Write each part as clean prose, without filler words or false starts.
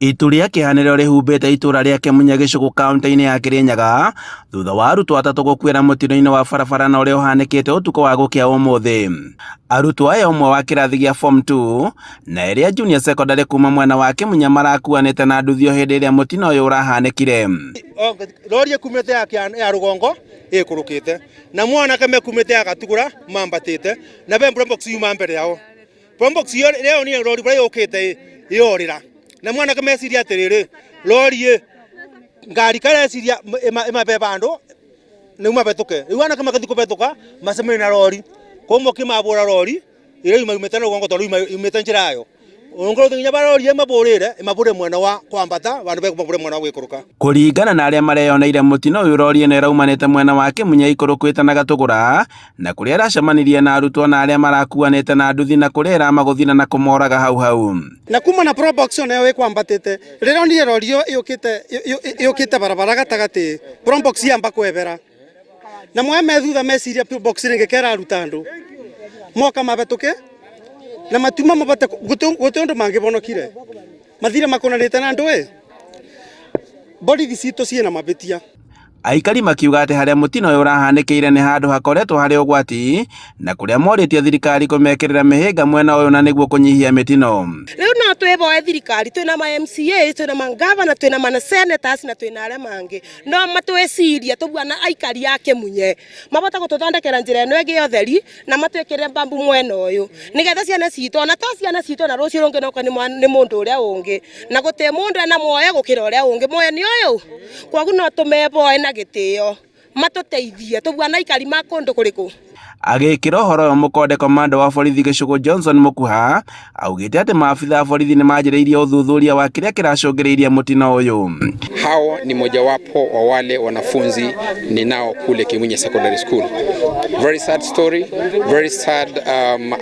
Itu rĩa kĩeha nĩrĩo rĩhumbĩte itũra rĩa Kĩmunya Gĩcũgũ kaunti-inĩ ya Kĩrĩnyaga thutha wa arutwo atatũ gũkuĩra mũtino-inĩ wa barabara na ũrĩa ũhanĩkĩte ũtukũ wa gũkĩa ũmũthĩ. Arutwo aya ũmwe wa kĩrathi gĩa form 2 na erĩ a junior secondary kuma mwena wa Kĩmunya marakuanĩte na nduthi o hĩndĩ ĩrĩa mũtino ũyũ ũrahanĩkire. Rori ĩkumĩte ya rũgongo ĩkũrũkĩte na mwanake mekumĩte ya Gatugũra mambatĩte na be Probox yuma mbere yao. Probox ĩyo rĩonire rori ũrĩa yũkĩte ĩ yorĩra na mwanake meciria atĩrĩrĩ, rori ĩ ngari kareciria ĩmabe bandũ nĩu mabetũke. Rĩu anake magĩthiĩ kũbetũka macemanie na rori, koguo kĩmabũra rori ĩrĩa yumĩte na rũgongo tondũ yumĩte njĩra yayo. Ũngĩrora nginya barori ĩmabũrĩre ĩmabũrĩre mwena wa kwambata vandũ ve mwena wa gwĩkũrũka. Kũringana na arĩa mareyoneire mũtino ũyũ, rori ĩno ĩraumanĩte mwena wa Kĩmunya ĩikũrũkĩte na Gatũgũra na kũrĩa ĩracemanirie na arutwo na arĩa marakuanĩte na nduthi na kũrĩa ĩramagũthire na kũmoraga hau hau. Na kuma na Probox onayo ĩkwambatĩte, rĩrĩa onire rori ĩyo ĩũkĩte ĩũkĩte barabara gatagatĩ, Probox yamba kwebera na moya me thutha meciria Probox rĩngĩ keraruta andũ moka mabetũke na matuma mabote gũtĩ ũndũ mangĩbonokire mathire makonanĩte na andũ ĩ borithi citũ ciĩna mabĩtia. Aikari makiuga atĩ harĩa mũtino ũyũ ũrahanĩkĩire nĩ handũ hakoretwo harĩ ũgwati na kũrĩa morĩtie thirikari kũmekĩrĩra mĩhĩnga mwena ũyũ na nĩguo kũnyihia mĩtino. Rĩu no twĩboe thirikari, twĩna ma MCA, twĩna ma governor, twĩna ma senators na twĩna arĩa mangĩ, no matwĩcirie tũbuana aikari a Kĩmunye mabote gũtũthondekera njĩra ĩno ĩngĩ ya ũtheri na matwĩkĩrĩre mbambu mwena ũyũ nĩgetha ciana citũ, ona to ciana citũ, ona rũciũ rũngĩ no nĩ mũndũ ũrĩa ũngĩ, na gũtirĩ mũndũ ena muoyo gũkĩra ũrĩa ũngĩ, muoyo nĩ ũyũ, kwoguo no tũmeboe na gĩtĩo matũteithie tũbuana aikari ma kũndũ kũrĩkũ. Agĩkĩra ũhoro ũyũ mũkonde, komanda wa borithi Gĩcũgũ Johnson Mũkuha augĩte atĩ maabitha a borithi nĩ manjĩrĩirie ũthuthuria wa kĩrĩa kĩracũngĩrĩirie mũtino ũyũ. Hao ni mojawapo wa wale wanafunzi ninao kule Kimunye Secondary School. Very sad story, very sad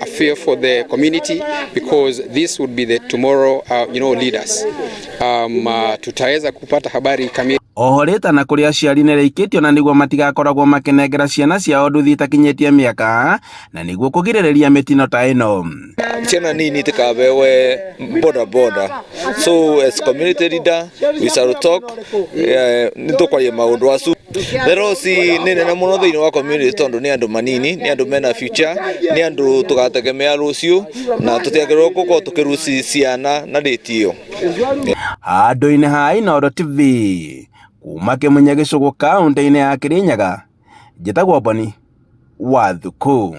affair for the community because this would be the tomorrow leaders. Tutaweza kupata habari kamili. Oho rĩtana kũrĩ aciari nĩ rĩikĩtio na nĩguo matigakoragwo makĩnengera ciana ciao nduthi itakinyĩtie mĩaka na nĩguo kũgirĩrĩria mĩtino ta ĩno. Ciana nini itikabewe boda boda, so as community leader we shall talk, nĩ tũkwaria maũndũ acu. The loss nĩ nene mũno thĩinĩ wa community tondũ nĩ andũ manini, nĩ andũ mena future, nĩ andũ tũgategemea rũciũ na tũtiagĩrĩirwo gũkorwo tũkĩruci ciana na rate ĩyo. Handũ-inĩ ha Inooro TV kuma Kĩmunya Gĩcũgũ kaũntĩ-inĩ ya Kĩrĩnyaga, njĩtagwo Boni wa Thukũ.